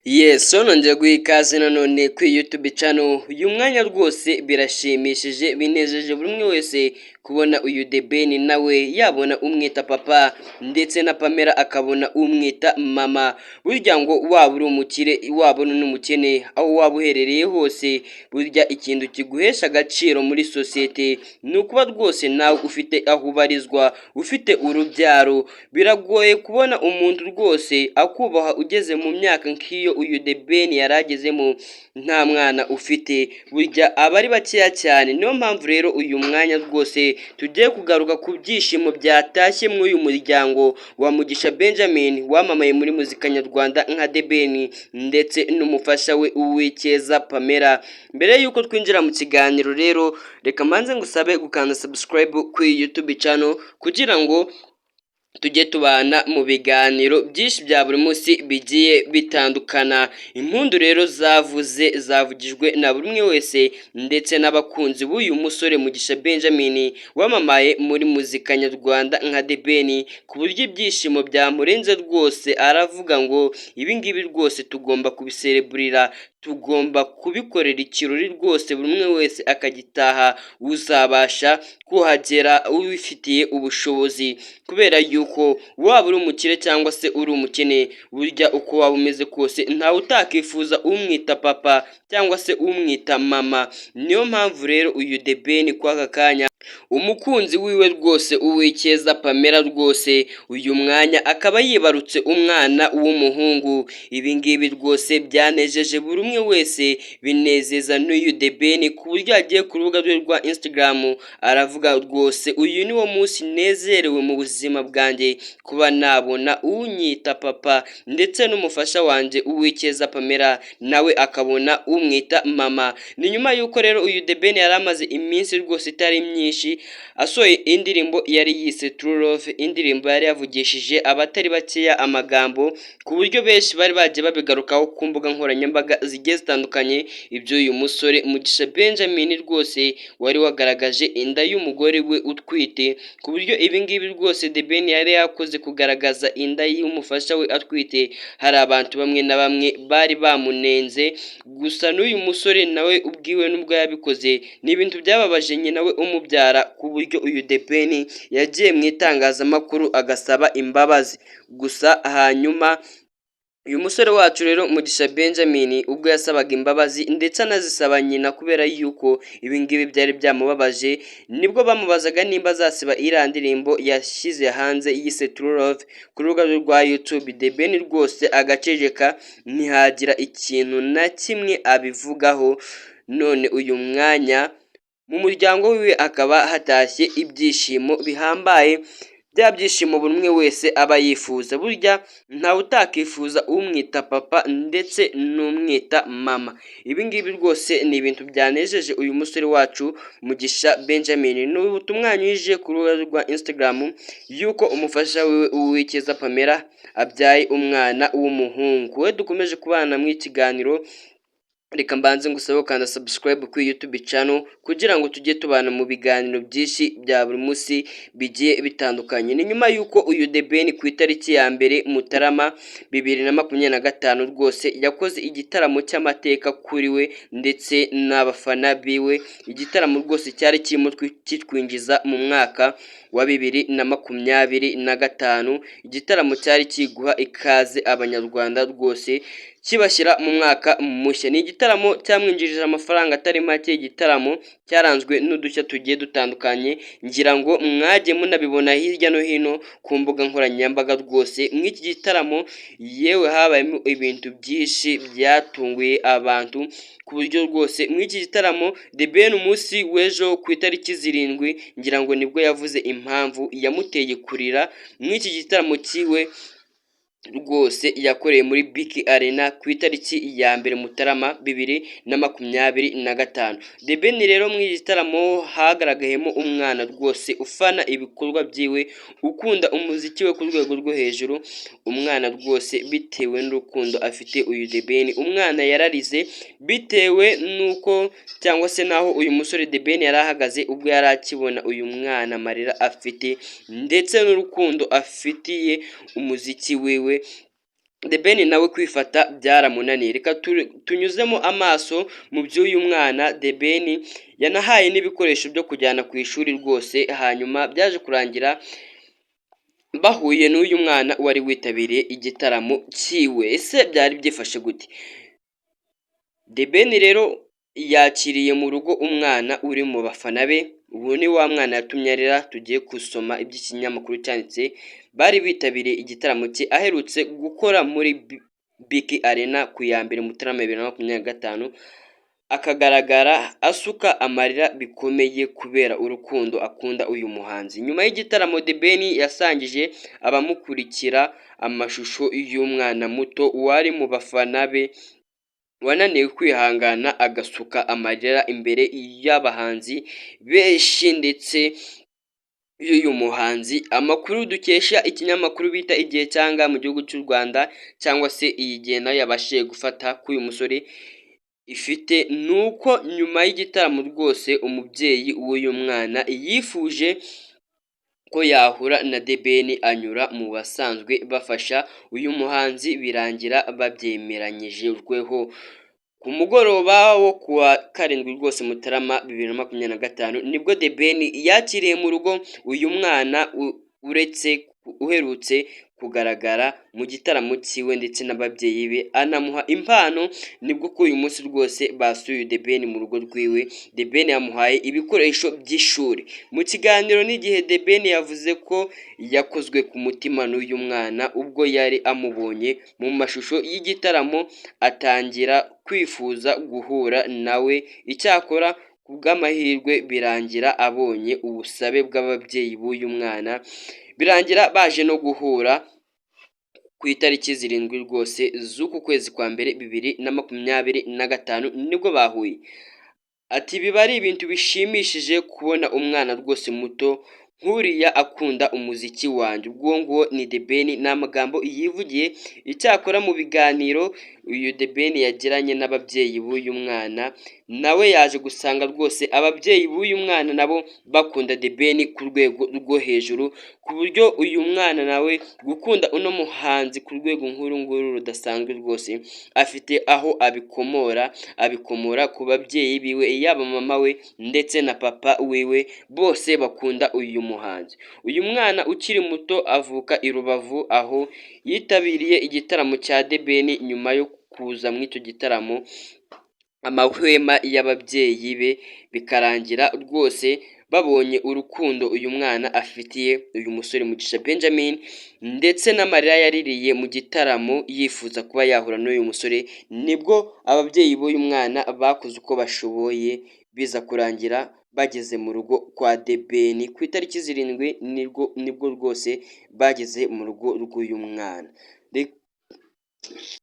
Yes, nongeye guha ikaze nanone kuri YouTube channel. Uyu mwanya rwose birashimishije, binejeje buri umwe wese kubona uyu The Ben nawe yabona umwita papa, ndetse na Pamela akabona umwita mama. Burya ngo waba uri umukire, waba uri n'umukene, aho waba uherereye hose, burya ikintu kiguhesha agaciro muri sosiyete ni ukuba rwose nawe ufite aho ubarizwa, ufite urubyaro. Biragoye kubona umuntu rwose akubaha ugeze mu myaka nk'iyo uyu The Ben yari agezemo nta mwana ufite, burya aba ari bakeya cyane. Niyo mpamvu rero uyu mwanya rwose tugiye kugaruka ku byishimo byatashye muri uyu muryango wa Mugisha Benjamin wamamaye muri muzika nyarwanda nka The Ben, ndetse n'umufasha we Uwicyeza Pamela. Mbere y'uko twinjira mu kiganiro rero, reka mbanze ngusabe gukanda subscribe kuri YouTube channel kugira ngo tujye tubana mu biganiro byinshi bya buri munsi bigiye bitandukana. Impundu rero zavuze, zavugijwe na buri umwe wese ndetse n'abakunzi b'uyu musore Mugisha Benjamin wamamaye muri muzika nyarwanda nka The Ben, ku buryo ibyishimo byamurenze rwose, aravuga ngo ibi ngibi rwose tugomba kubisereburira, tugomba kubikorera ikirori rwose, buri umwe wese akagitaha, uzabasha kuhagera ubifitiye ubushobozi, kubera yuko waba uri umukire cyangwa se uri umukene, burya uko waba umeze kose ntawe utakifuza umwita papa cyangwa se umwita mama. Niyo mpamvu rero uyu The Ben kw'aka kanya umukunzi wiwe rwose Uwicyeza Pamela rwose uyu mwanya akaba yibarutse umwana w'umuhungu. Ibi ngibi rwose byanejeje buri umwe wese, binezeza n'uyu The Ben, ku buryo yagiye ku rubuga rwe rwa Instagram aravuga: "Rwose uyu ni wo munsi nezerewe mu buzima bwanjye, kuba nabona unyita papa, ndetse n'umufasha wanjye Uwicyeza Pamela nawe akabona umwita mama." Ni nyuma y'uko rero uyu The Ben yari amaze iminsi rwose itari myinshi asohoye indirimbo yari yise True Love, indirimbo yari yavugishije abatari bakeya amagambo, ku buryo benshi bari bagiye babigarukaho ku mbuga nkoranyambaga zigiye zitandukanye, iby'uyu musore Mugisha Benjamin rwose wari wagaragaje inda y'umugore we utwite, ku buryo ibi ngibi rwose The Ben yari yakoze kugaragaza inda y'umufasha we atwite, hari abantu bamwe na bamwe bari bamunenze. Gusa n'uyu musore nawe ubwiwe nubwo yabikoze, ni ibintu byababaje nyina we umubyara, ku buryo uyu The Ben yagiye mu itangazamakuru agasaba imbabazi. Gusa hanyuma uyu musore wacu rero Mugisha Benjamin, ubwo yasabaga imbabazi ndetse anazisaba nyina kubera yuko ibi ngibi byari byamubabaje, nibwo bamubazaga nimba azasiba iriya ndirimbo yashyize hanze yise True Love ku rubuga rwa YouTube, The Ben rwose agaceceka, ntihagira ikintu na kimwe abivugaho. None uyu mwanya mu muryango wiwe hakaba hatashye ibyishimo bihambaye, bya byishimo buri umwe wese aba yifuza. Burya ntawe utakifuza umwita papa ndetse n'umwita mama. Ibi ngibi rwose ni ibintu byanejeje uyu musore wacu Mugisha Benjamin. Ni ubutumwa yanyujije ku rubuga rwa Instagram yuko umufasha wiwe Uwicyeza Pamela abyaye umwana w'umuhungu we. Dukomeje kubana mu ikiganiro, reka mbanze ngusabe gukanda subscribe kuri YouTube channel kugira ngo tujye tubana mu biganiro byinshi bya buri munsi bigiye bitandukanye. Ni nyuma y'uko uyu The Ben ku itariki ya 1 Mutarama 2025 rwose yakoze igitaramo cy'amateka kuri we ndetse n'abafana biwe, igitaramo rwose cyari kirimo kitwinjiza mu mwaka wa 2025, igitaramo cyari kiguha ikaze Abanyarwanda rwose, kibashyira mu mwaka mushya. Ni igitaramo cyamwinjirije amafaranga atari make, igitaramo cyaranzwe n'udushya tugiye dutandukanye, ngira ngo mwagiye munabibona hirya no hino ku mbuga nkoranyambaga. Rwose muri iki gitaramo yewe habayemo ibintu byinshi byatunguye abantu, ku buryo rwose muri iki gitaramo The Ben umunsi w'ejo ku itariki 7 ngira ngo nibwo yavuze impamvu yamuteye kurira muri iki gitaramo cyiwe rwose yakoreye muri BK Arena ku itariki ya 1 Mutarama 2025. The Ben rero muri iki gitaramo hagaragayemo umwana rwose ufana ibikorwa byiwe, ukunda umuziki we ku rwego rwo hejuru, umwana rwose bitewe n'urukundo afite uyu The Ben, umwana yararize bitewe n'uko cyangwa se n'aho uyu musore The Ben yari ahagaze ubwo yari akibona uyu mwana, amarira afite ndetse n'urukundo afitiye umuziki wiwe. The Ben nawe kwifata byaramunaniye. Reka tunyuzemo amaso mu by'uyu mwana The Ben yanahaye n'ibikoresho byo kujyana ku ishuri rwose. Hanyuma byaje kurangira bahuye n'uyu mwana wari witabiriye igitaramo cyiwe. Ese byari byifashe gute? The Ben rero yakiriye mu rugo umwana uri mu bafana be. Ubu ni wa mwana yatumye arira. Tugiye gusoma iby'ikinyamakuru cyanditse. Bari bitabiriye igitaramo cye aherutse gukora muri BK Arena ku ya 1 Mutarama 2025, akagaragara asuka amarira bikomeye kubera urukundo akunda uyu muhanzi. Nyuma y'igitaramo, The Ben yasangije abamukurikira amashusho y'umwana muto wari mu bafana be wananiwe kwihangana agasuka amarira imbere y'abahanzi benshi ndetse y'uyu muhanzi. Amakuru dukesha ikinyamakuru bita Igihe cyangwa mu gihugu cy'u Rwanda, cyangwa se iyi gihe nayo yabashije gufata kuri uyu musore ifite, ni uko nyuma y'igitaramo rwose umubyeyi w'uyu mwana yifuje ko yahura na The Ben, anyura mu basanzwe bafasha uyu muhanzi, birangira babyemeranyijweho. Ku mugoroba wo kuwa 7 rwose Mutarama 2025, nibwo The Ben yakiriye mu rugo uyu mwana uretse uherutse kugaragara mu gitaramo cyiwe ndetse n'ababyeyi be, anamuha impano. Nibwo kuri uyu munsi rwose basuye The Ben mu rugo rwiwe. The Ben yamuhaye ibikoresho by'ishuri. Mu kiganiro n'igihe, The Ben yavuze ko yakozwe ku mutima n'uyu mwana ubwo yari amubonye mu mashusho y'igitaramo, atangira kwifuza guhura nawe. Icyakora ku bw'amahirwe birangira abonye ubusabe bw'ababyeyi b'uyu mwana, birangira baje no guhura ku itariki 7 rwose z'uku kwezi kwa mbere 2025, nibwo bahuye. Ati: "Biba ari ibintu bishimishije kubona umwana rwose muto nk'uriya akunda umuziki wanjye." Ubwo nguwo ni The Ben, ni amagambo yivugiye. Icyakora mu biganiro uyu The Ben yagiranye n'ababyeyi b'uyu mwana, nawe yaje gusanga rwose ababyeyi b'uyu mwana nabo bakunda The Ben ku rwego rwo hejuru, ku buryo uyu mwana nawe gukunda uno muhanzi ku rwego nk'uru nguru rudasanzwe rwose afite aho abikomora. Abikomora ku babyeyi biwe, yaba mama we ndetse na papa wiwe, bose bakunda uyu muhanzi. Uyu mwana ukiri muto avuka i Rubavu, aho yitabiriye igitaramo cya The Ben. Nyuma yo kuza muri icyo gitaramo, amahwema y'ababyeyi be bikarangira rwose babonye urukundo uyu mwana afitiye uyu musore Mugisha Benjamin, ndetse n'amarira yaririye mu gitaramo yifuza kuba yahura n'uyu musore, nibwo ababyeyi b'uyu mwana bakoze uko bashoboye, biza kurangira bageze mu rugo kwa The Ben ku itariki 7. Nibwo rwose bageze mu rugo rw'uyu mwana.